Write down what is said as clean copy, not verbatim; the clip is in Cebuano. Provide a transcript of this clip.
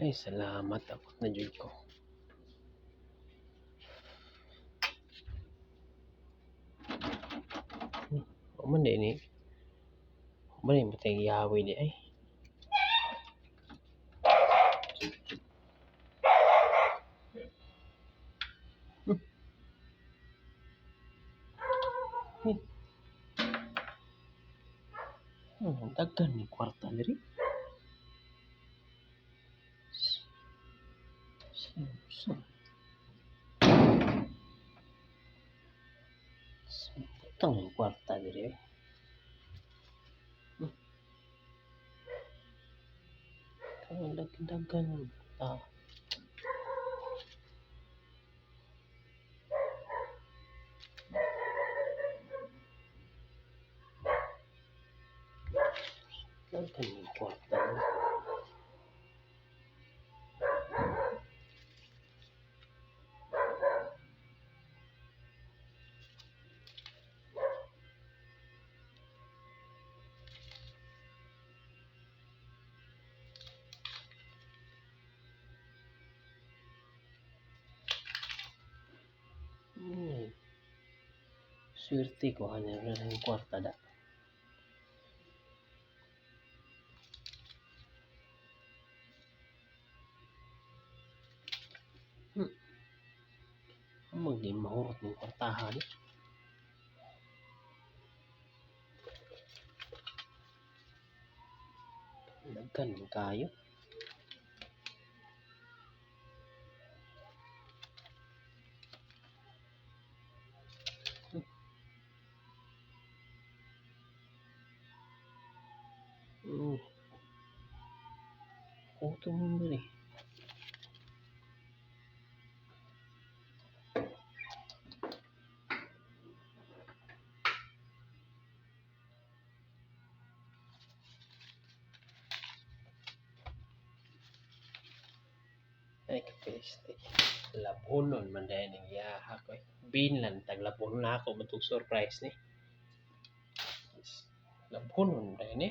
Ay, salamat. Abot na jud ko. Wa man di ni. Wa man ni matay gihawi di ay. Daghan ni kwarta diri. Butang yung kwarta diri ay. Ang daghan ah. Daghan yung kwarta. Swerte ko ana yung kwarta da. Magdi mahurot ng kwartahan ni. Daghan man kaayo. Auto man diri. Ay, kapeste. Labunon man dahil ning yaha ko eh. Binlan, taglabunon na ako matug surprise ni. Labunon dahil ni.